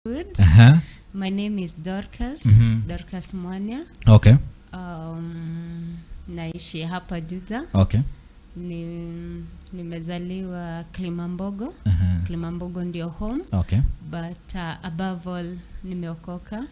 Good. My name is Dorcas, Dorcas Mwania. Naishi hapa Juja. Nimezaliwa Kilimambogo. Kilimambogo ndio home. But above all nimeokoka.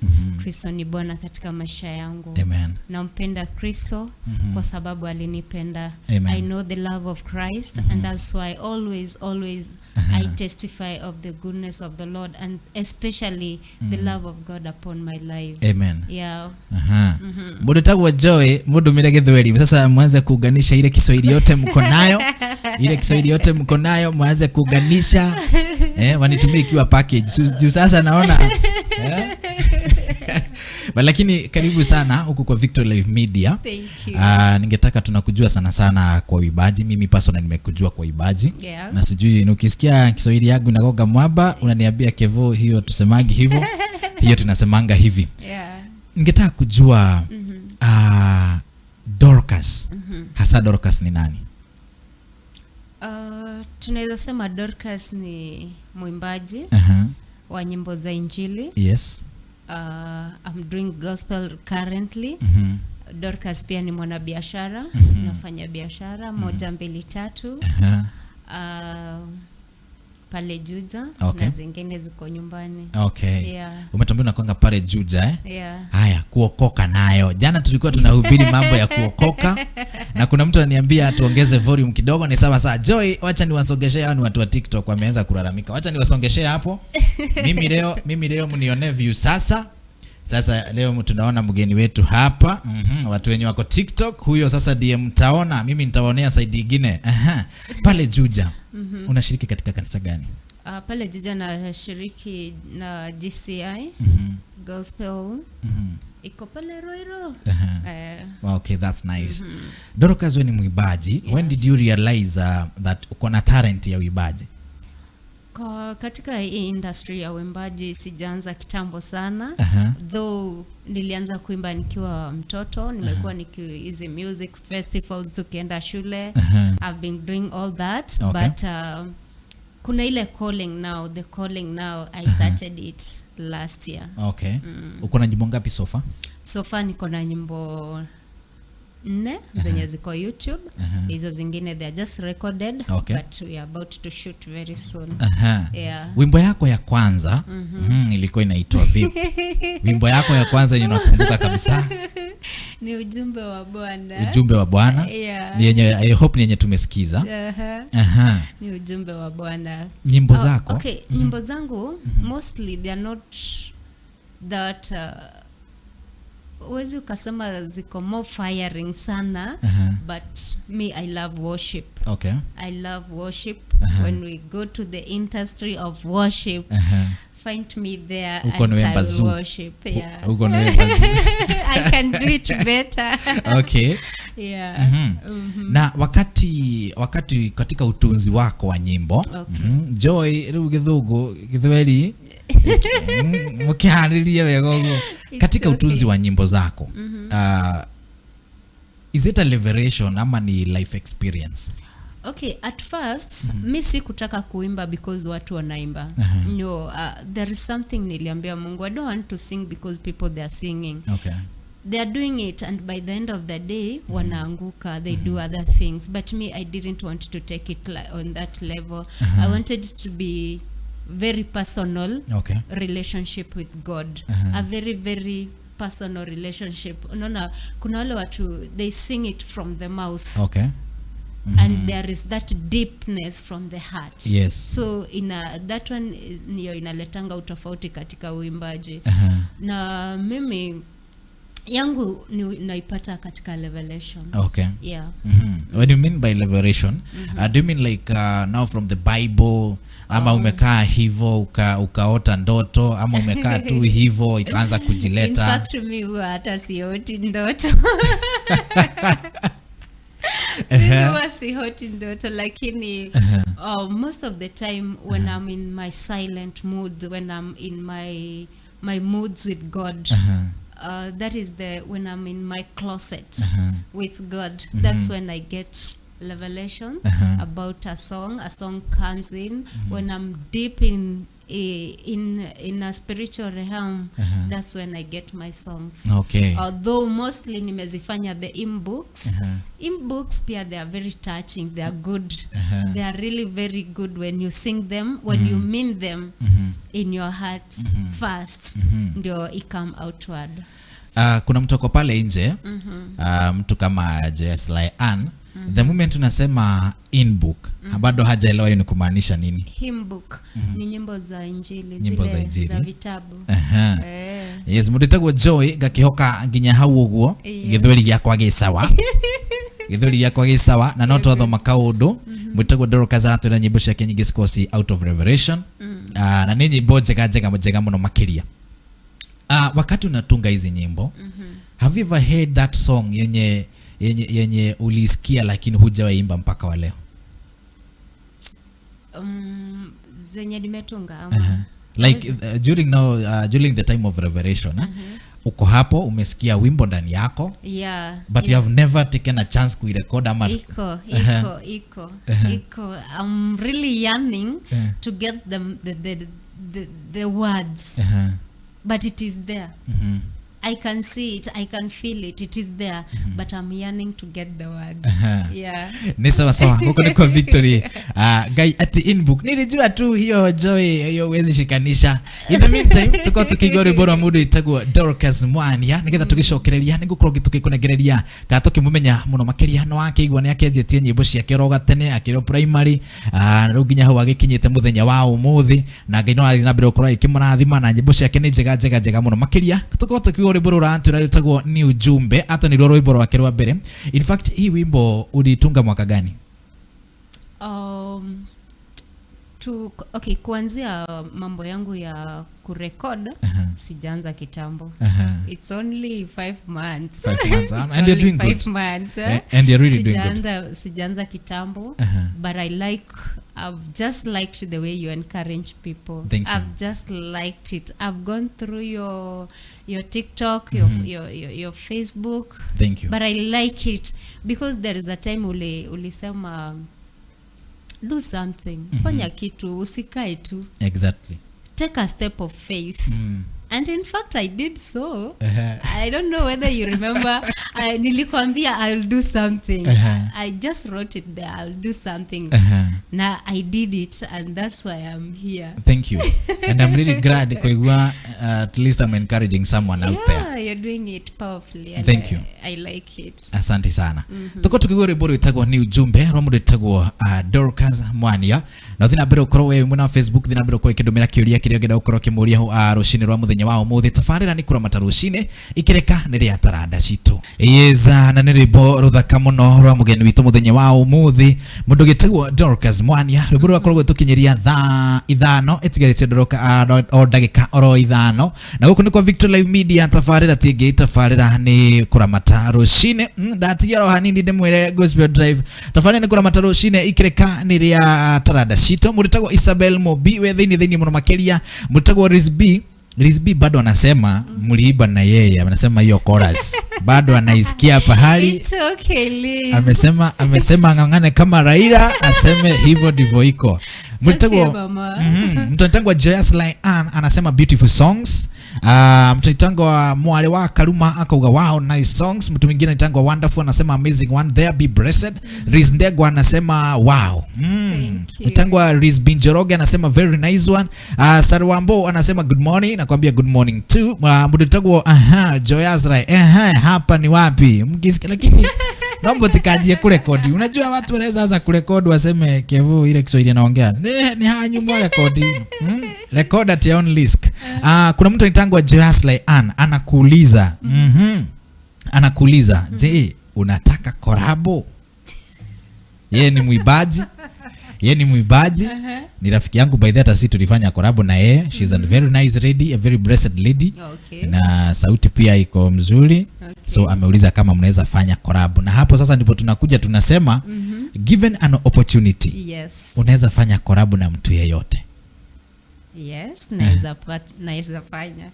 Kristo ni Bwana katika maisha yangu. Amen. Nampenda Kristo kwa sababu alinipenda. Amen. I know the love of Christ and that's why always, always I testify of the goodness of the Lord and especially the love of God upon my life. Amen. Yeah. Aha. Mundu tagwo Joy, mundumire Gĩthweri. Sasa mwanze kuunganisha ile Kiswahili yote mko nayo. Ile Kiswahili yote mko nayo mwanze kuunganisha. Wanitumie ikiwa package. Juu sasa naona, eh? But lakini karibu sana huku kwa Victory Live Media. Thank you. Ningetaka, tunakujua sana sana kwa uimbaji. Mimi personally nimekujua kwa uimbaji. Na sijui ukisikia Kiswahili yangu inagonga mwamba, unaniambia, "Kevo, hiyo tusemagi hivyo. Hiyo tunasemanga hivi." Ningetaka kujua, Dorcas. Hasa Dorcas ni nani? Tunaweza sema Dorcas ni mwimbaji wa nyimbo za Injili. I'm doing gospel currently. Dorcas pia ni mwanabiashara. Nafanya biashara moja, mbili, tatu pale Juja na zingine ziko nyumbani. Yeah. Umetuambia unakwanga pale Juja, eh? Yeah. Haya, kuokoka nayo. Jana tulikuwa tunahubiri mambo ya kuokoka na kuna mtu ananiambia tuongeze volume kidogo. Ni sawa sawa. Joy, wacha niwasongeshe. Hao ni watu wa TikTok wameanza kulalamika. Wacha niwasongeshe hapo. Mimi leo mnione view sasa. Sasa leo tunaona mgeni wetu hapa. Watu wenye wako TikTok, huyo sasa ndiye mtaona, mimi nitawaonea side nyingine. Aha. Pale Juja. Unashiriki katika kanisa gani? Pale Juja nashiriki na GCI Gospel, iko pale Ruiru. Eh. Okay, that's nice. Dorcas, wewe ni mwimbaji. When did you realize that uko na talent ya uimbaji? Katika hii industry ya uimbaji sijaanza kitambo sana, though nilianza kuimba nikiwa mtoto. Nimekuwa niki hizi music festivals tukienda shule. I've been doing all that, but kuna ile calling now, the calling now, I started it last year. Okay. Uko na nyimbo ngapi so far? So far niko na nyimbo nne zenye ziko YouTube. Hizo zingine they are just recorded, but we are about to shoot very soon. Yeah. Wimbo yako ya kwanza ilikuwa inaitwa vipi? Wimbo yako ya kwanza yenye unakumbuka kabisa? Ni "Ujumbe wa Bwana". "Ujumbe wa Bwana". Yeah. Ni yenye, I hope ni yenye tumesikiza. Ni "Ujumbe wa Bwana". Nyimbo Oh, zako? Okay, nyimbo zangu mostly they are not that, huwezi ukasema ziko more firing sana, but me, I love worship. I love worship. When we go to the industry of worship, find me there Uko and ni I will Wembazu. worship. Yeah. Uko ni Wembazu. I can do it better. Yeah. Na wakati katika utunzi wako wa nyimbo, Joy, riu Githungu, Githweri mukiharĩrie wega ũguo, It's katika utunzi okay. wa nyimbo zako, is it a liberation ama ni life experience? Okay, at first mi sikutaka kuimba because watu wanaimba. No, there is something niliambia Mungu: I don't want to sing because people, they are singing. They are doing it and by the end of the day wanaanguka, they do other things. But me, I didn't want to take it on that level. I wanted to be very personal relationship with God, a very, very personal relationship. Unaona kuna wale watu, they sing it from the mouth and there is that deepness from the heart. So that one ndiyo inaletanga utofauti katika uimbaji. Na mimi yangu ni naipata katika revelation. Yeah. What do you mean by liberation? Do you mean like now from the Bible, ama umekaa hivo ukaota ndoto, ama umekaa tu hivo ikaanza In kujileta? fact, mi huwa hata sioti ndoto. Mimi huwa sioti ndoto, lakini most of the time when I'm in my silent mood, when I'm in my moods with God, that is the when I'm in my closet with God, that's when I get revelation about a song. A song comes in when I'm deep in In a spiritual realm, that's when I get my songs. Although mostly nimezifanya the hymn books. Hymn books pia, they are very touching, they are good. They are really very good when you sing them, when you mean them in your heart first, ndio i come outward. Kuna mtu ako pale nje, mtu kama Jesly Ann, the moment unasema hymn book, bado hajaelewa hiyo ni kumaanisha nini. Hymn book ni nyimbo za Injili, Nyimbo za zile Injili. Za vitabu. Eh. Yes, mũndũ wĩtagwo Joy, ngakihoka nginya hau ũguo. Gĩthweri gĩakwa gĩ sawa, gĩthweri gĩakwa gĩ sawa, na no twathoma kaũndũ. Mwĩtagwo Dorcas aratwĩra nyĩmbo ciake nyingĩ cikoragwo ci out of revelation. Ah, na nĩ nyĩmbo njega njega njega mũno makĩria. Wakati unatunga hizi nyimbo, have you ever heard that song yenye ulisikia lakini hujawaimba mpaka wa leo? Zenye nimetunga ama? Like during now during the time of revelation, eh? Uko hapo umesikia wimbo ndani yako, but you have never taken a chance kuirecord ama? Iko, iko, iko, iko. I'm really yearning to get the words, but it is there. I can see it, I can feel it, it is there, but I'm yearning to get the words. Yeah. Ni sawa sawa, huko ni kwa Victory. Guy ati hymn book, nilijua tu hiyo. Joy, hiyo huwezi shikanisha. In the meantime, tuko tukigwa rwimbo rwa mundu itagwo Dorcas Mwania, nigetha tugicokereria nigukorwo tukikunegereria kana tukimumenya muno makiria. No akĩigua nĩ akĩanjĩtie nyĩmbo ciake oro gatene akĩrĩ o primary, rĩu nginya hau agĩkinyĩte mũthenya wa ũmũthĩ, na Ngai no arathiĩ na mbere gũkorwo agĩkĩmũrathima, na nyĩmbo ciake nĩ njega njega njega mũno makĩria. Tukorwo tukiigua rwĩmbo rũratwĩra rwĩtagwo Ni Ujumbe, hata nĩruo rwĩmbo rwake rwa mbere. In fact, hii wimbo ulitunga mwaka gani? Okay, kuanzia mambo yangu ya kurekod, sijaanza kitambo. It's only 5 months. 5 months, It's and you're only doing five good. months, eh? And you're really doing good. Sijaanza kitambo, but I've just liked the way you encourage people. Thank you. I've just liked it. I've gone through your TikTok, your Facebook. Thank you. But I like it because there is a time ulisema do something, fanya kitu, usikae tu, take a step of faith. And in fact, I did so. I don't know whether you remember, nilikwambia I'll do something. I just wrote it there, I'll do something. Na I did it, and that's why I'm here. Thank you, and I'm really glad kuigua at least I'm encouraging someone out there. Yeah, you're doing it powerfully, and Thank you. I like it. Asante sana. Tuko tukigua rwimbo rwitagwo Ni Ujumbe rwa mundu witagwo Dorcas Mwania, na uthi na mbere ukorwo we mwena wa Facebook, thi na mbere ukorwo ikindumira kiuria kiria ũngĩenda gũkorwo ũkĩmũria rũcinĩ rwa mũthenya wa ũmũthĩ. Tabarĩra nĩ kũramata rũcinĩ, ikĩreka nĩ rĩa taranda citũ. Yes, na nĩ rwĩmbo rũthaka mũno rwa mũgeni witũ mũthenya wa ũmũthĩ, mũndũ gĩtagwo Dorcas Mwania, rwĩmbo rwakorwo gũtũkinyĩria thaa 5 ĩtigarĩte ndoroka o ndagĩka oro 5. Na gũkũ nĩ kwa Victor Live Media, tabarĩra tingĩ, tabarĩra nĩ kũramata rũcinĩ. Ndatigia ro hanini ndĩmwĩre Gospel Drive, tabarĩra nĩ kũramata rũcinĩ, ikĩreka nĩ rĩa taranda citũ. Mũndũ Isabel Mobi we thĩinĩ thĩinĩ mũno makĩria. Mũndũ Rizby Rizby bado anasema mliiba na yeye, anasema hiyo chorus bado anaisikia pahali. It's okay, Liz. Amesema ng'ang'ane kama Raila, aseme hivyo ndivyo iko. It's okay, mama. Mtu anaitangwa Joyous Ann anasema beautiful songs. Mtu anaitangwa Mwale wa Karuma akauga wow, nice songs. Mtu mwingine anaitangwa Wonderful anasema amazing one there, be blessed. Riz Ndegwa anasema wow. Thank you. Mtangwa Riz Binjoroge anasema very nice one. Sarwambo anasema good morning, nakwambia good morning too. Mtu anaitangwa aha Joyous Rai. Aha, hapa ni wapi? Mkisikia lakini naomba tikajie kurekodi. Unajua watu wanaweza anza kurekodi waseme Kevu ile Kiswahili anaongea. Ni hanyu mwa rekodi. Record at your own risk. Kuna mtu anaitangwa Joyous Ann anakuuliza. Anakuuliza, "Je, unataka collabo?" Yeye ni mwimbaji. Yeye ni mwimbaji. Ni rafiki yangu by the way, hata sisi tulifanya collabo na yeye. She's a very nice lady, a very blessed lady. Na sauti pia iko mzuri. So ameuliza kama mnaweza fanya collabo. Na hapo sasa ndipo tunakuja tunasema, given an opportunity, unaweza fanya collabo na mtu yeyote? Yes, naweza fanya.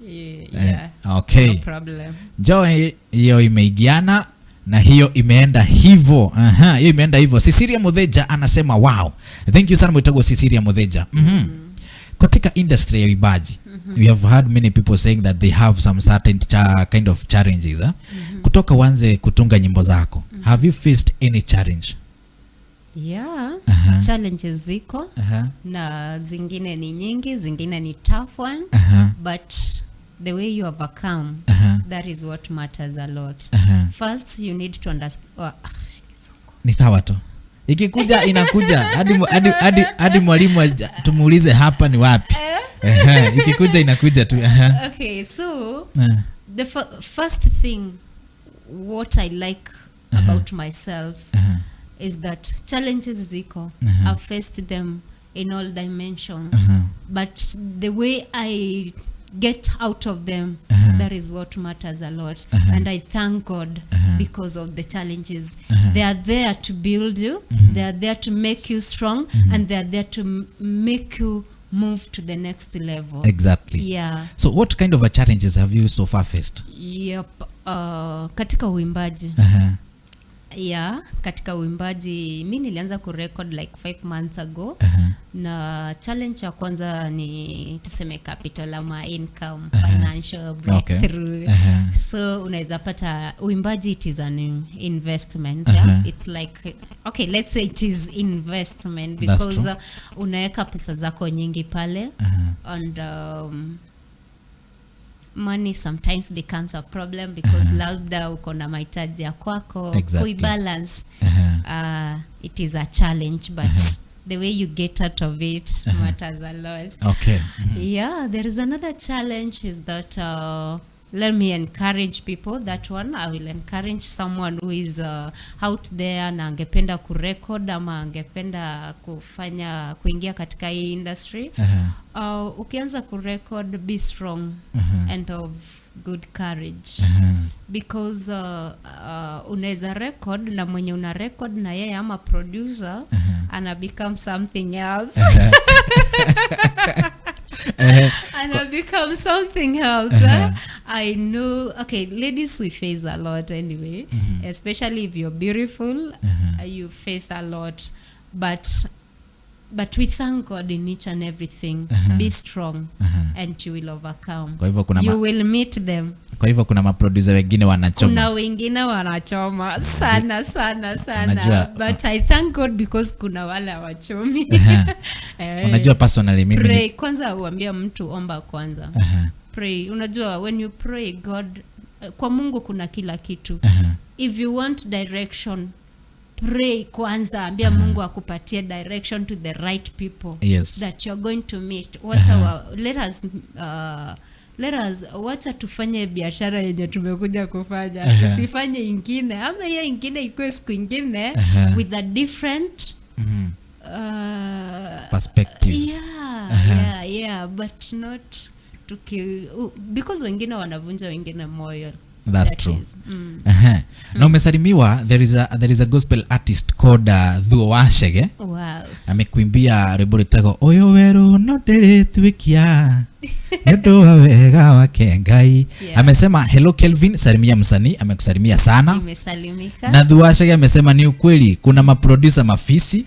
Yeah. Okay. No problem. Joy, hiyo imeigiana na hiyo imeenda hivyo. Aha, hiyo imeenda hivyo. Cecilia Mutheja anasema wow. Thank you sana mwitagwo Cecilia Mutheja. Katika industry ya uimbaji, we have heard many people saying that they have some certain kind of challenges, eh? Kutoka uanze kutunga nyimbo zako, have you faced any challenge? Yeah, challenges ziko na zingine ni nyingi, zingine ni tough one, but the way you overcome, that is what matters a lot. First you need to understand, oh, Ni sawa tu, ikikuja inakuja hadi mwalimu tumuulize hapa ni wapi. Ehe, ikikuja inakuja tu. Ehe. Okay, so the first thing what I like about myself is that challenges ziko. I've faced them in all dimensions, but the way I get out of them, that is what matters a lot. And I thank God because of the challenges. They are there to build you, they are there to make you strong, and they are there to make you move to the next level. Yeah. So what kind of a challenges have you so far faced? Yep. Katika uimbaji, yeah, katika uimbaji mi nilianza kurecord like 5 months ago, na challenge ya kwanza ni tuseme capital ama income, financial breakthrough. So unaweza pata uimbaji, it is an investment, yeah? It's like, okay, let's say it is investment That's because true. Unaweka pesa zako nyingi pale, and money sometimes becomes a problem because labda uko na mahitaji ya kwako. Kuibalance, it is a challenge, but the way you get out of it matters a lot. Yeah, there is another challenge is that, let me encourage people. That one I will encourage someone who is out there na angependa kurecord ama angependa kufanya, kuingia katika hii industry. Ukianza kurecord, be strong and of good courage because unaweza record na mwenye una record na yeye ama producer ana become something else, and I become something else. Eh? I know. Okay, ladies, we face a lot anyway. Especially if you're beautiful, you face a lot. But we thank God in each and everything. Be strong, and you will overcome. Kwa hivyo kuna You will meet them. Kwa hivyo kuna maproducer wengine wanachoma. Kuna wengine wanachoma sana sana sana, but I thank God because kuna wale hawachomi. Eh, Unajua, personally mimi pray kwanza, uambia mtu omba kwanza. Pray. Unajua, when you pray, God, kwa Mungu kuna kila kitu. If you want direction, pray kwanza, ambia Mungu akupatie direction to the right people that you're going to meet. Wacha let us wacha tufanye biashara yenye tumekuja kufanya. Tusifanye ingine, ama hiyo ingine ikuwe siku ingine with a different perspectives. Yeah, but not because wengine wanavunja wengine moyo. That's That true. is. Na umesalimiwa, there is a gospel artist called Thuo Wachege. Amekuimbia rwĩmbo rwĩtagwo ũyũ werũ no ndĩrĩtuĩkia nĩ ũndũ wa wega wake Ngai. Amesema, "Hello Kelvin, salimia msanii." Amekusalimia sana. Imesalimika. Na Thuo Wachege amesema ni ukweli kuna maproducer mafisi.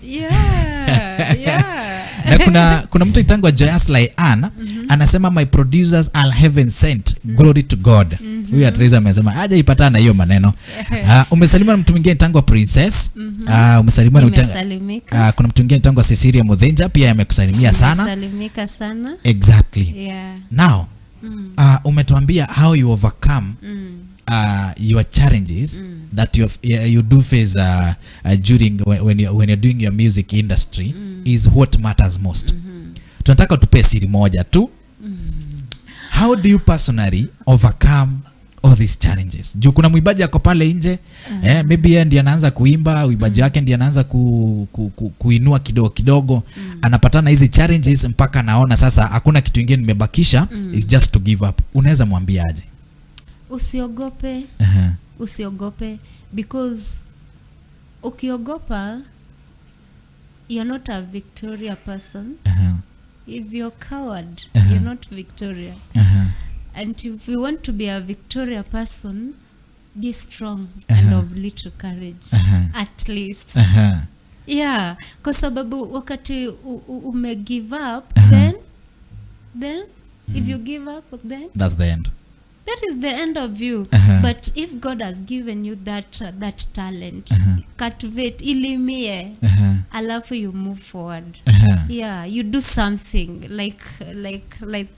Na kuna mtu itangwa Joyas Ann anasema, "My producers are heaven sent, glory to God." Huyu at least amesema hajaipatana na hiyo maneno. Umesalimiwa na mtu mwingine tangwa Princess. Umesalimiwa na Imesalimika. Kuna mtu mwingine tangwa Cecilia Muthinja, pia amekusalimia sana. Imesalimika sana. Exactly. Now, umetuambia how you overcome your challenges that you do face during when you're doing your music industry is what matters most. Tunataka tupe siri moja tu. How do you personally overcome all these challenges? Juu kuna mwimbaji ako pale nje, maybe yeye ndiye anaanza kuimba, uimbaji wake ndiye anaanza kuinua kidogo kidogo, anapatana hizi challenges mpaka anaona sasa hakuna kitu ingine nimebakisha, is just to give up. Unaweza mwambia aje? Usiogope. Usiogope because ukiogopa, you're not a Victoria person. If you're coward, you're not Victoria. And if you want to be a Victoria person, be strong and of little courage, at least. Yeah, kwa sababu wakati ume give up, then Then if you give up, then That's the end. That is the end of you. But if God has given you that talent, cultivate, ilimie, alafu you move forward. Yeah, you do something like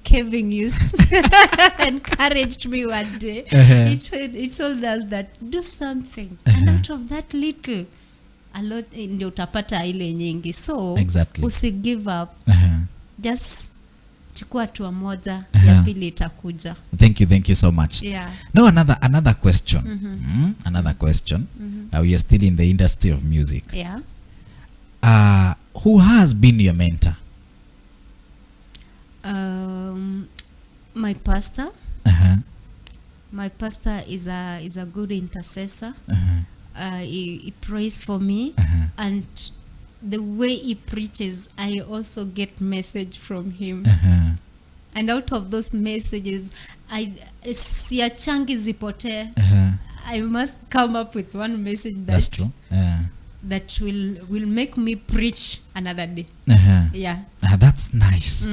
Kevin used encouraged me one day. He told us that do something, and out of that little, a lot, ndio utapata ile nyingi. So usi give up. Just chukua hatua moja, ya pili itakuja. Thank you, thank you so much. Now another question. Another question. We are still in the industry of music. Who has been your mentor? My pastor. My pastor is a good intercessor. He prays for me, and the way he preaches, I also get message from him. And out of those messages, I siachangi zipotee. I must come up with one message that That's true. That will make me preach another day. Yeah. Ah, that's nice.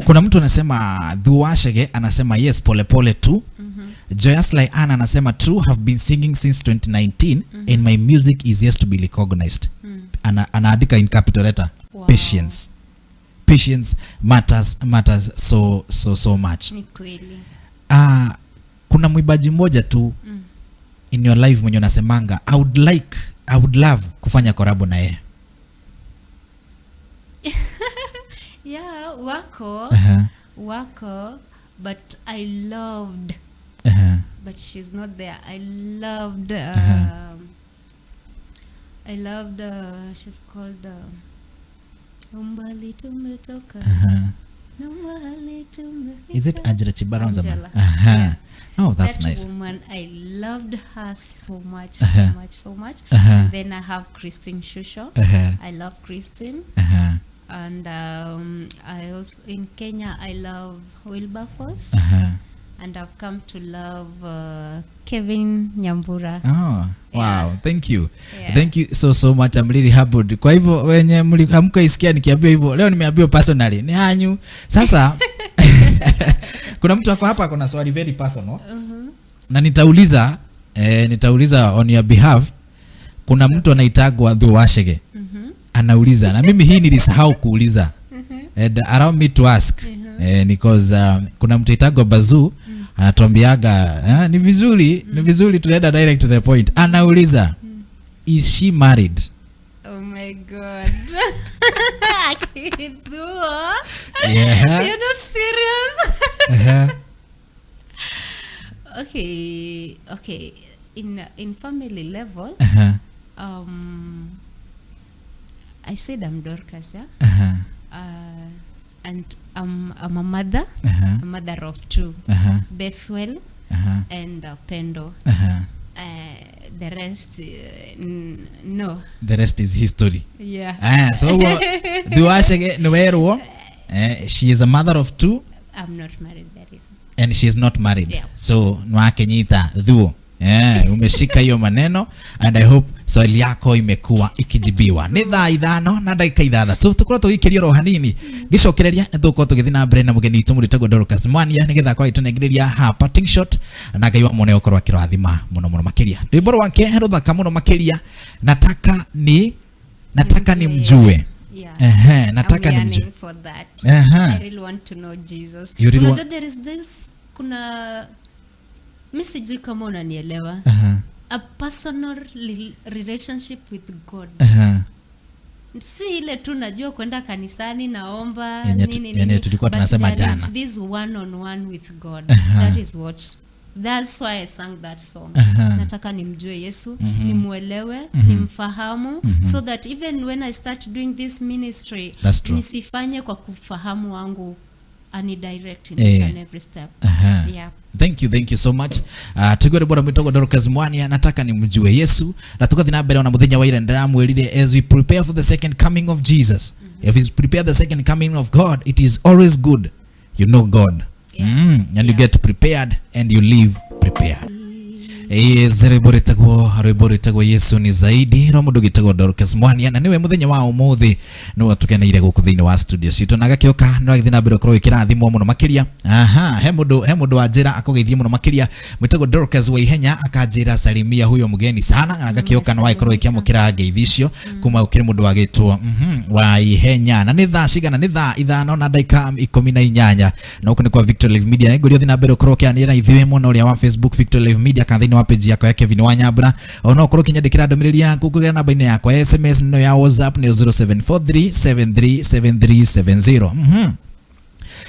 Kuna mtu anasema, Dhuashege anasema, "Yes, polepole tu." Joyous Anna anasema, "True, have been singing since 2019 and my music is yet to be recognized." Anaandika in capital letter, "Patience." Patience matters so so so much. Ni kweli. Kuna mwimbaji mmoja tu in your life mwenye unasemanga, "I would like, I would love kufanya collabo na yeye"? Yeah, wako. Wako, but I loved, but she's not there. I loved, she's called Umbali Tumetoka na Umbali Tumefika. Is it Angela Chibalonza? Angela. Uh-huh. Oh, that's That nice. woman, I loved her so much, so much, so much. Then I have Christine Shusho. I love Christine. And I also, in Kenya, I love Wilberforce. And I've come to love Kevin Nyambura. Oh, wow. Thank you. Yeah. Thank you so so much. I'm really humbled. Kwa hivyo wenye hamkuisikia nikiambiwa hivyo, leo nimeambiwa personally. Ni hanyu. Sasa kuna mtu ako hapa, kuna swali very personal. Na nitauliza on your behalf. Kuna mtu anaitagwa Dhuwashege. Anauliza, na mimi hii nilisahau kuuliza. And allow me to ask. Because kuna mtu aitagwa Bazuu anatuambiaga, ni vizuri tunaenda direct to the point. Anauliza, "Is she married?" Oh my God. Thuo. You're not serious. Okay. In family level, I said I'm Dorcas, yeah? And I'm a mother, a mother of two, Bethwell and Pendo. The rest, no. The rest is history. Yeah. Ah, so Dhuwashege niwerwo, she is a mother of two. I'm not married, that is. And she is not married. Yeah. So nwakenyita thuo, yeah, umeshika hiyo maneno and I hope swali yako imekuwa ikijibiwa. Nĩ thaa 5:06, tũkorwo tũgĩikĩrio ro hanini, ngĩcokereria nĩ tũgũkorwo tũgĩthiĩ na mbere na mũgeni witũ mũrĩtagwo Dorcas Mwania, nĩgetha akorwo agĩtũnengereria ha parting shot, na Ngai wa mwone ũkorwo akĩrathima mũno mũno makĩria. Rwĩmbo rwake rũthaka mũno makĩria, nataka ni mjue. Yeah. Ehe, nataka I'm ni mjue. yearning for that. I really want to know Jesus. You really Unajua there is this, kuna, mi sijui kama unanielewa. A personal relationship with God. Si ile tu najua kwenda kanisani, naomba, nini, Yenye nini, tulikuwa but tunasema there jana. is this one on one with God. That is what, that's why I sang that song. Nataka nimjue Yesu, nimwelewe, nimfahamu, so that even when I start doing this ministry, That's true. nisifanye kwa kufahamu wangu, ani direct in each and every step. Yeah. Thank you, thank you so much. Tugore bora mwitagwo Dorcas Mwania, nataka nimjue Yesu, na tukathi na mbere ona muthenya wa ira ndiramwirire, as we prepare for the second coming of Jesus, if we prepare the second coming of God, it is always good you know God, and you get prepared and you live prepared. Yes, rwĩmbo rwĩtagwo Yesu ni zaidi, rwa mũndũ gĩtagwo Dorcas Mwania, na nĩwe mũthenya wa ũmũthĩ nĩwe tũkeneire gũkũ thĩinĩ wa studio citũ, na agakĩũka nĩ agĩthiĩ na mbere gũkorwo ĩkĩrathimwo mũno makĩria. Aha, he mũndũ wa njĩra akũgeithie mũno makĩria, mwĩtagwo Dorcas wa Ihenya, akanjĩra, "Salimia huyo mgeni sana." Na agakĩũka na wagĩkorwo ĩkĩamũkĩra ngeithi icio kuma gũkĩrĩ mũndũ wagĩtwo wa Ihenya. Na nĩ thaa cigana? Nĩ thaa 5:18, na gũkũ nĩ kwa Victor Live Media. Na ngũria ũthiĩ na mbere ũkorwo ũkĩaranĩria na ithuĩ mwena ũrĩa wa Facebook, Victor Live Media, kana thĩinĩ wa page yakwa ya Kevin Wanyambura. Ona ũkorwo ũkĩnyandĩkĩra ndũmĩrĩri yaku kũgerera namba-inĩ yakwa ya SMS, no ya WhatsApp nĩ 0743737370.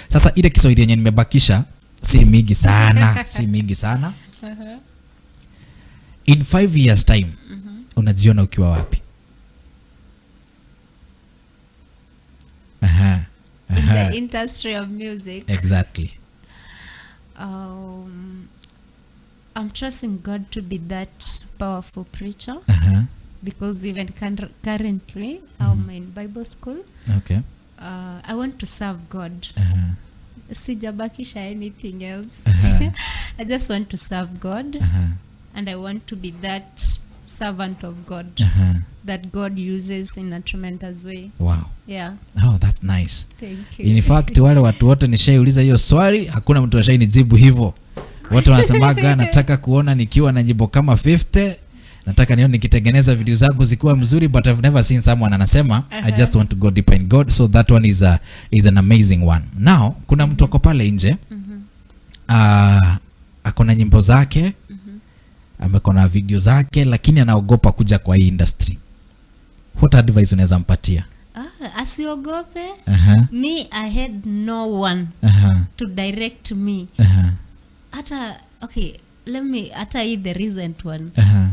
Sasa ile Kiswahili yenye nimebakisha si mingi sana, si mingi sana. In 5 years time, unajiona ukiwa wapi? Aha. In the industry of music? Exactly. I'm trusting God to be that powerful preacher because even currently I'm in Bible school. I want to serve God. Sijabakisha anything else. I just want to serve God and I want to be that servant of God that God uses in a tremendous way. Yeah. Oh, that's nice. Thank you. In fact, wale watu wote nishaiuliza hiyo swali, hakuna mtu ashainijibu hivyo. Wote wanasemaga, "Nataka kuona nikiwa na nyimbo kama 50, nataka nione nikitengeneza video zangu zikiwa mzuri," but I've never seen someone anasema, "I just want to go deeper in God." So that one is an amazing one. Now kuna mtu ako pale nje, ako na nyimbo zake, ameko na video zake, lakini anaogopa kuja kwa hii industry. What advice unaweza mpatia? Ah, asiogope. Me, I had no one to direct me. Hata, okay, let me, hata hii the recent one,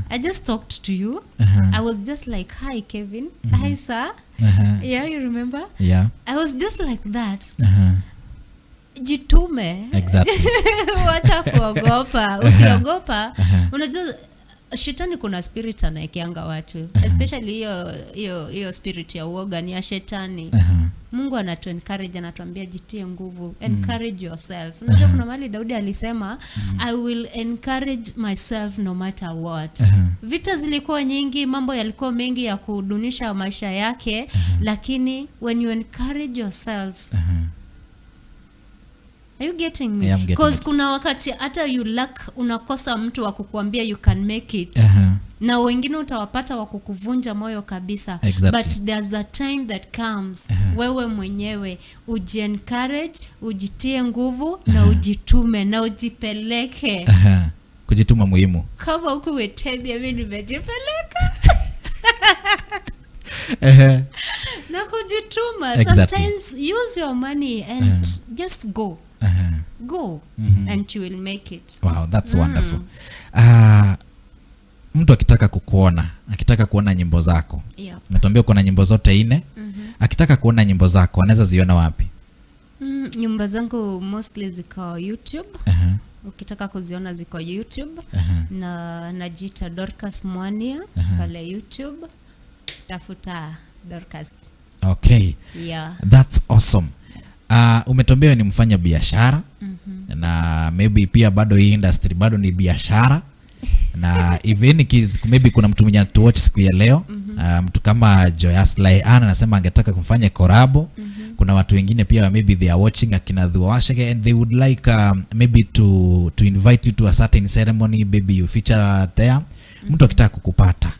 I just talked to you. I was just like, "Hi Kevin, hi sir." Yeah, you remember? Yeah. I was just like that. Jitume. Wacha kuogopa. Ukiogopa, unajua shetani, kuna spirit anaekeanga watu, especially hiyo spirit ya uoga ni ya shetani. Mungu anatu encourage, anatuambia, "Jitie nguvu, encourage yourself." Unajua kuna mahali Daudi alisema, "I will encourage myself no matter what." Vita zilikuwa nyingi, mambo yalikuwa mengi ya kudunisha maisha yake, lakini when you encourage yourself. Are you getting me? Yeah, I'm getting 'Cause it. kuna wakati hata you lack, unakosa mtu wa kukuambia you can make it, na wengine utawapata wa kukuvunja moyo kabisa. But there's a time that comes wewe mwenyewe ujiencourage, ujitie nguvu na ujitume na ujipeleke. Aha. Kujituma muhimu. Kama huku Wetebia, mi nimejipeleka na kujituma. Sometimes use your money and just go, go and you will make it. Wow, that's wonderful. Mtu akitaka kukuona, akitaka kuona nyimbo zako, umetuambia uko na nyimbo zote nne. Akitaka kuona nyimbo zako, anaweza ziona wapi? Nyimbo zangu mostly ziko YouTube. Ukitaka kuziona, ziko YouTube. Na najiita Dorcas Mwania pale YouTube, tafuta Dorcas. Yeah. That's awesome. Umetuambia wewe ni mfanya biashara, na maybe pia bado hii industry bado ni biashara, na even maybe kuna mtu mwenye anatuwatch siku ya leo, mtu kama Joyous Laian anasema angetaka kumfanya collabo. Kuna watu wengine pia maybe they are watching, akina Dhuawashege, and they would like maybe to invite you to a certain ceremony, maybe you feature there. Mtu akitaka kukupata?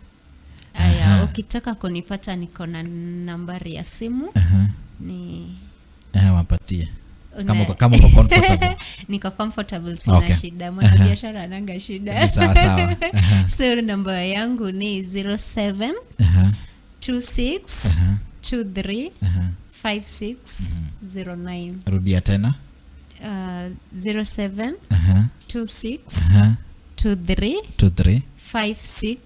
Aya, ukitaka kunipata, niko na nambari ya simu. Ni Wapatie kama uko comfortable. Niko comfortable, sina shida. Mwanabiashara ananga shida. Ni sawa sawa. So namba yangu ni 07 26 23 56 09. Rudia tena. 07 26 23 23 56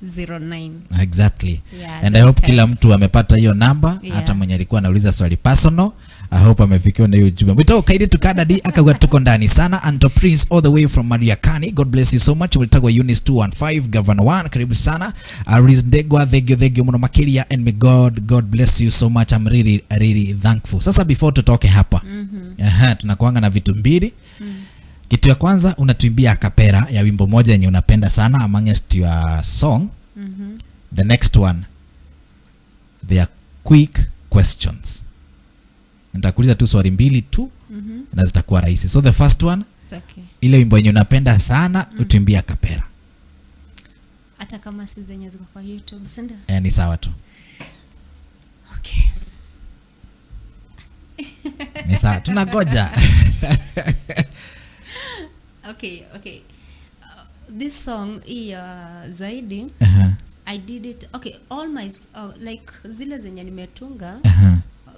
09. Exactly. Yeah, And I hope kila Dorcas. mtu amepata hiyo namba. Hata mwenye alikuwa anauliza swali personal, I hope amefikiwa na hiyo ujumbe. Mwito kaidi tukadadi akauga tuko ndani sana. Anto Prince all the way from Mariakani, God bless you so much. Witagwa Eunice 215 Governor 1, karibu sana. Aris Ndegwa, thank you, thank you muno makiria, and may God bless you so much. I'm really really thankful. Sasa before tutoke hapa, tunakuanga na vitu mbili. Kitu ya kwanza, unatuimbia acapella ya wimbo moja yenye unapenda sana amongst your song. The next one, they are quick questions. Nitakuuliza tu swali mbili tu na zitakuwa rahisi. So the first one, It's okay. ile wimbo yenye unapenda sana, utuimbie acapella. Hata kama si zenye ziko kwa YouTube, si ndio? Eh, ni sawa tu. Okay. Ni sawa, tunangoja. Okay. This song hii zaidi, I did it, okay, all my like zile zenye nimetunga,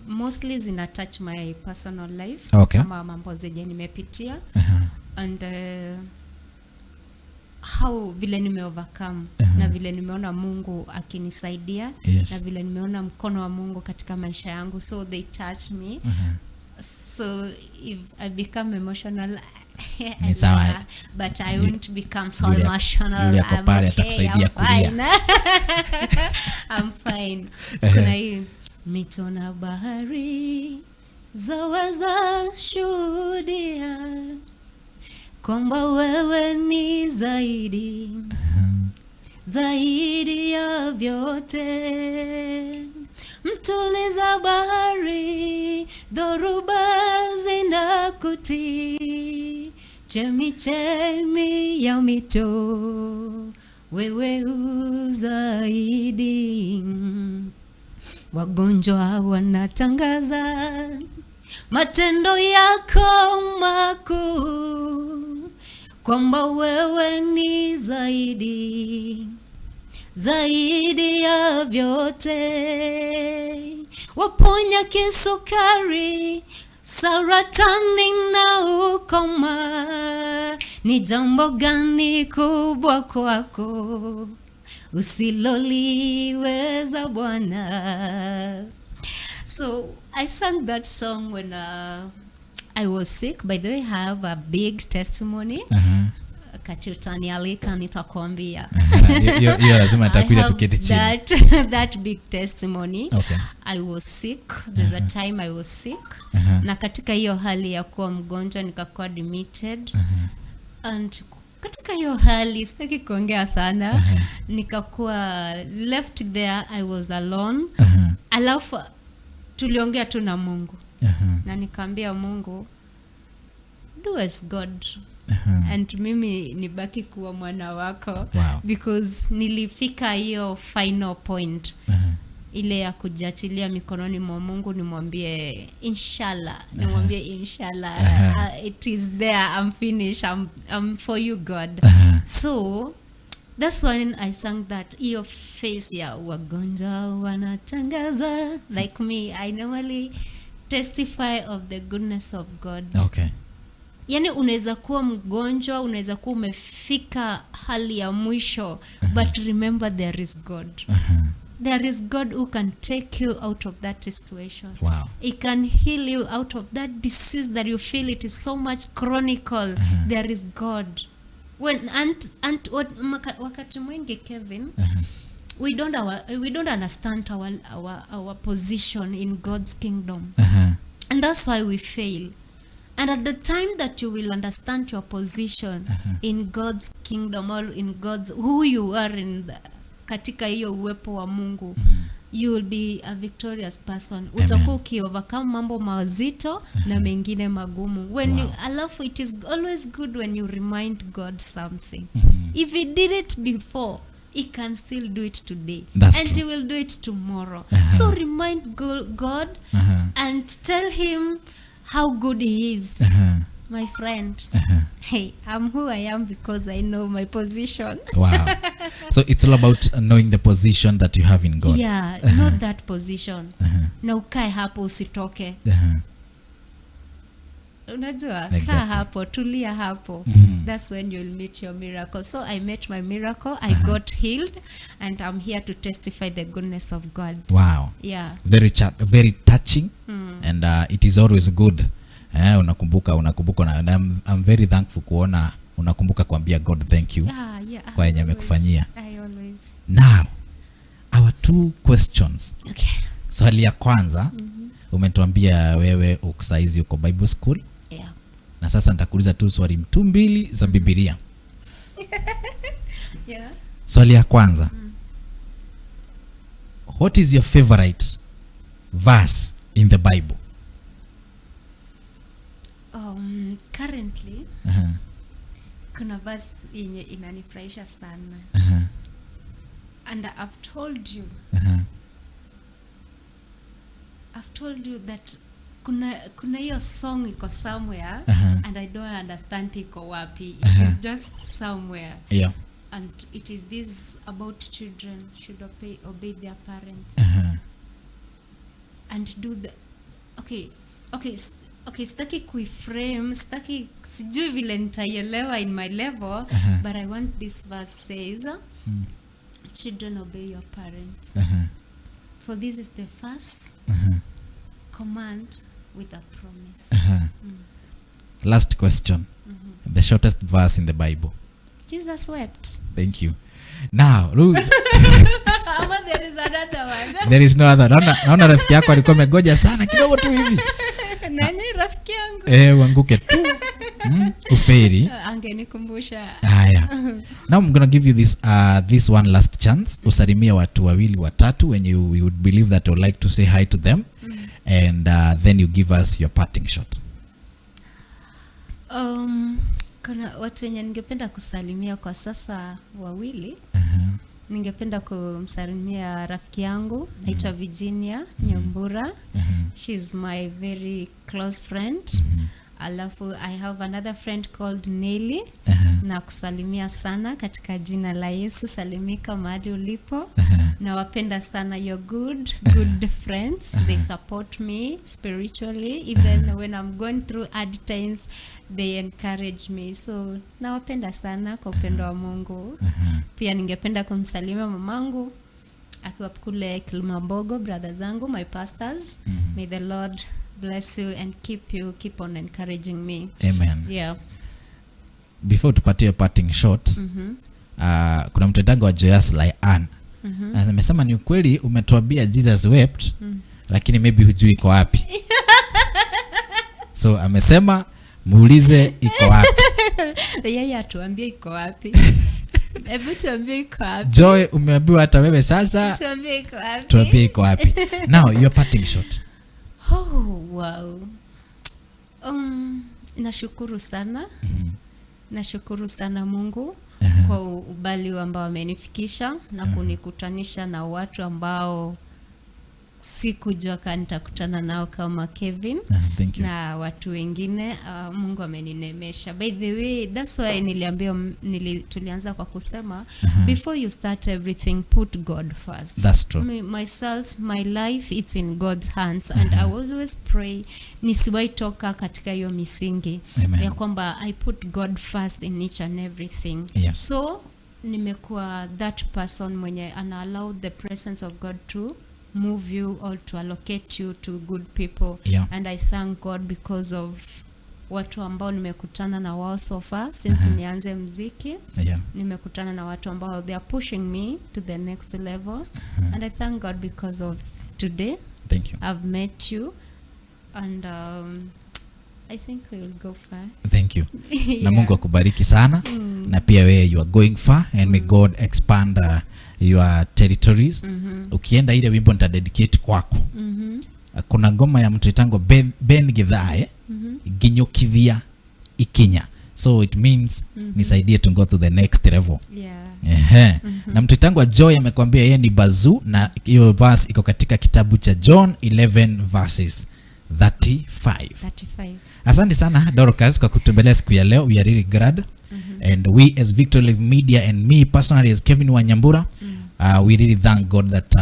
mostly zina touch my personal life, kama mambo zenye nimepitia and how vile nime overcome na vile nimeona Mungu akinisaidia na vile nimeona mkono wa Mungu katika maisha yangu, so they touch me. So if I become emotional, Ni sawa. But I won't become so emotional. Yule ako I'm pale okay, atakusaidia I'm kulia. fine. I'm fine. Kuna hii: mito na bahari zaweza shuhudia kwamba wewe ni zaidi, zaidi ya vyote. Mtuliza bahari, dhoruba zinakutii. Chemichemi ya mito, wewe uzaidi. Wagonjwa wanatangaza matendo yako makuu, kwamba wewe ni zaidi, zaidi ya vyote. Waponya kisukari, saratani na ukoma. Ni jambo gani kubwa kwako usiloliweza, Bwana? So I sang that song when I was sick. By the way, I have a big testimony. Kati utanialika, nitakwambia. Hiyo lazima nitakuja I have tuketi chini. that big testimony. I was sick. There's a time I was sick. Na katika hiyo hali ya kuwa mgonjwa, nikakuwa admitted. And katika hiyo hali, sitaki kuongea sana, nikakuwa left there, I was alone. Alafu tuliongea tu na Mungu. Na nikaambia Mungu, "Do as God and mimi nibaki kuwa mwana wako," because nilifika hiyo final point, ile ya kujiachilia mikononi mwa Mungu, nimwambie inshallah, nimwambie inshallah, it is there, I'm finished, I'm for you, God. So that's when I sang that, hiyo face ya wagonjwa wanatangaza. Like me, I normally testify of the goodness of God. Yani unaweza kuwa mgonjwa, unaweza kuwa umefika hali ya mwisho, but remember there is God. There is God who can take you out of that situation. He can heal you out of that disease that you feel it is so much chronical. There is God. When and what, wakati mwingi, Kevin, we don't understand our position in God's kingdom, and that's why we fail. And at the time that you will understand your position in God's kingdom or in God's, who you are in the, katika hiyo uwepo wa Mungu, you will be a victorious person. Utakuwa ukiovercome mambo mazito na mengine magumu when you, alafu it is always good when you remind God something. If he did it before, he can still do it today That's and true. he will do it tomorrow. So remind God and tell him how good he is. My friend, hey, I'm who I am because I know my position. Wow. So it's all about knowing the position that you have in God. Yeah, know that position na ukae hapo, usitoke. Unajua, kaa hapo, tulia hapo. That's when you'll meet your miracle. So I met my miracle. I got healed and I'm here to testify the goodness of God. Yeah. Very touching and it is always good, eh, unakumbuka na, and I'm very thankful kuona unakumbuka kuambia God thank you kwa yenye amekufanyia. I always. Now our two questions. Okay. Swali ya kwanza, umetuambia wewe saizi uko Bible school. Yeah. Na sasa nitakuuliza tu swali tu mbili za Biblia. Swali ya kwanza. What is your favorite verse in the Bible? Currently kuna verse yenye inanifurahisha sana. And I've told you. I've told you that kuna hiyo song iko somewhere and I don't understand iko wapi. It is just somewhere. And it is this about children should obey their parents. And do the okay, sitaki kuiframe, sitaki, sijui vile nitaielewa in my level, but I want this verse says, children, obey your parents, for this is the first command with a promise. Last question. The shortest verse in the Bible. Jesus wept. Thank you. Now, Ruth, Ama there is another one. There is no other. Naona rafiki yako alikuwa amegoja sana kidogo tu hivi. Nani rafiki yangu? Eh, uanguke tu. Uferi. Angenikumbusha. Haya. Now I'm gonna give you this one last chance. Usalimie watu wawili watatu when you would believe that you would like to say hi to them. And then you give us your parting shot. Kuna watu wenye ningependa kusalimia kwa sasa wawili. Ningependa kumsalimia rafiki yangu naitwa Virginia Nyambura. She's my very close friend. Alafu I have another friend called Nelly. Na kusalimia sana katika jina la Yesu. Salimika mahali ulipo. Nawapenda sana. You're good, good friends. They support me spiritually. Even when I'm going through hard times, they encourage me. So nawapenda sana kwa upendo wa Mungu. Pia ningependa kumsalimia mamangu akiwa kule Kilimambogo, brother zangu, my pastors. May the Lord bless you and keep you, keep on encouraging me. Amen. Before tupatie parting shot, kuna mtendaji wa Joyous Lyan. Amesema ni ukweli umetuambia Jesus wept, lakini maybe hujui iko wapi. So amesema muulize iko wapi. Yeye atuambie iko wapi. Hebu tuambie iko wapi. Joy, umeambiwa hata wewe sasa. Tuambie iko wapi. Tuambie iko wapi. Now your parting shot. Oh, wow. Nashukuru sana. Nashukuru sana Mungu kwa ubali ambao amenifikisha na kunikutanisha na watu ambao sikujua kama nitakutana nao kama Kevin. Thank you. Na watu wengine. Mungu ameninemesha. By the way, that's why niliambia tulianza kwa kusema, before you start everything, put God first. That's true. Me, myself, my life, it's in God's hands, and I always pray nisiwahi toka katika hiyo misingi Amen. ya kwamba I put God first in each and everything. So nimekuwa that person mwenye ana allow the presence of God to move you or to allocate you to good people. And I thank God because of watu ambao nimekutana na wao so far since nianze mziki. Nimekutana na watu ambao they are pushing me to the next level. And I thank God because of today. Thank you. I've met you, and I think we will go far. Thank you. Na Mungu akubariki sana. Na pia wewe you are going far, and may God expand your territories. Ukienda ile wimbo nita dedicate kwako. Kuna ngoma ya mtu itango Ben Githae, Ginyukithia Ikinya. So it means nisaidie to go to the next level. Na mtu itango Joy amekwambia yeye ni Bazu, na hiyo verse iko katika kitabu cha John 11 verses 35. 35. Asante sana Dorcas kwa kutembelea siku ya leo. We are really glad. And we as Victory Live Media and me personally as Kevin Wanyambura, we really thank God that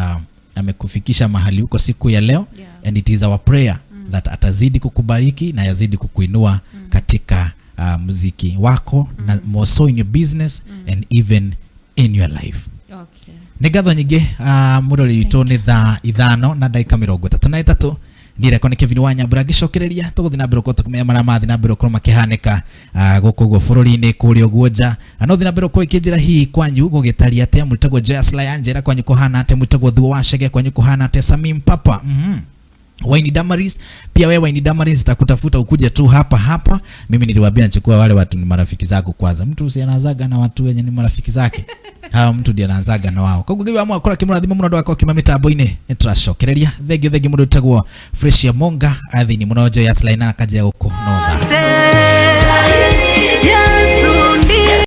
amekufikisha mahali huko siku ya leo. And it is our prayer that atazidi kukubariki na yazidi kukuinua katika muziki wako, na more so in your business and even in your life. Nĩ ngatho nyingĩ, mũrori witũ, nĩ thaa ithano na ndagĩka mĩrongo ĩtatũ na ĩtatũ. Niĩ nĩ Kevin Wanyambura ngĩcokereria tũgũthiĩ na mbere gũkorwo tũkĩmenya marĩa mathiĩ na mbere gũkorwo makĩhanĩka, gũkũ ũguo bũrũri-inĩ kũrĩa ũguo nja. Na no thiĩ na mbere gũkorwo ikĩnjĩra hihi kwanyu gũgĩtariĩ atĩa, mũtagwo Joyous Laya, njĩra kwanyu kũhana atĩa, mũtagwo Thuo wa Chege kwanyu kũhana atĩa, Samim Papa. Waini Damaris, pia wewe Waini Damaris takutafuta ukuje tu hapa hapa. Mimi niliwaambia nachukua wale watu ni marafiki zako kwanza. Mtu usianazaga na watu wenye ni marafiki zake. Hawa mtu ndiye anaanzaga na wao. Koguo ngiwa mwakora kimurathima muno andu akwa kima mitambo-inĩ nĩtũracokereria. Thengio thengio mũndũ wĩtagwo Fresh Monga athini mũno Joyous Laina akajia gũkũ Northern.